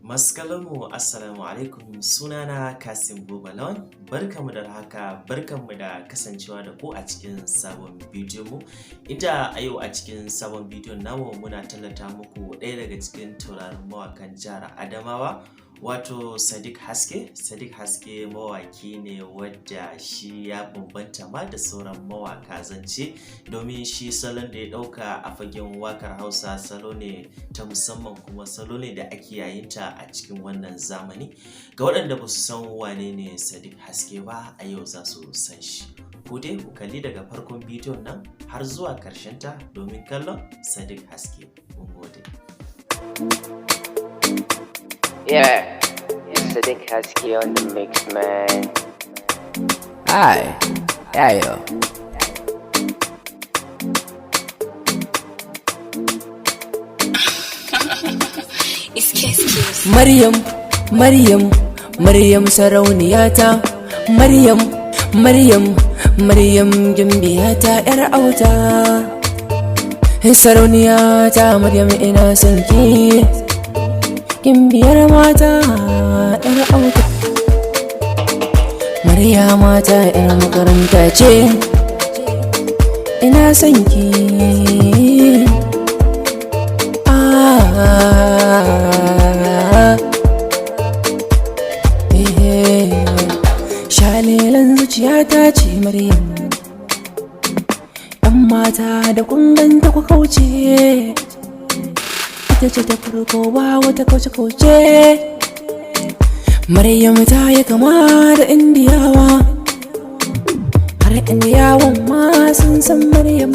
Masu kallonmu, assalamu alaikum. Sunana Kasim Buba Lawan. Barkanmu da haka, barkanmu da kasancewa da ku a cikin sabon bidiyon mu, inda a yau a cikin sabon bidiyon namu muna tallata muku ɗaya daga cikin taurarin mawakan jihar Adamawa, wato Sadiq Haske. Sadiq Haske mawaki ne wadda shi ya bambanta ma da sauran mawaka zance, domin shi salon da ya ɗauka a fagen wakar Hausa salo ne ta musamman, kuma salo ne da ake yayinta a cikin wannan zamani. Ga waɗanda ba su san wane ne Sadiq Haske ba, a yau za su san shi. Ku dai ku kalli daga farkon bidiyon nan har zuwa ta domin kallon Sadiq Haske. Mun gode. Yeah, it's Sadiq Haske on the mix, man. Hi, yeah, yo. It's Kiss Kiss. Maryam, Maryam, Maryam sarauniyata, Maryam, Maryam, Maryam gimbiyata ‘yar auta. Sarauniyata Maryam, ina son ki, gimbiyar mata, ‘yar auta. Maryama ta ‘yar makaranta ce, ina son ki. Ah. Eh, shalelan zuciyata ce Maryam. ‘Yan mata da kun ganta ku kauce, ita ce ta farko, ba wata kauce-kauce. Maryam ta yi kama da Indiyawa, har Indiyawan ma sun san Maryam.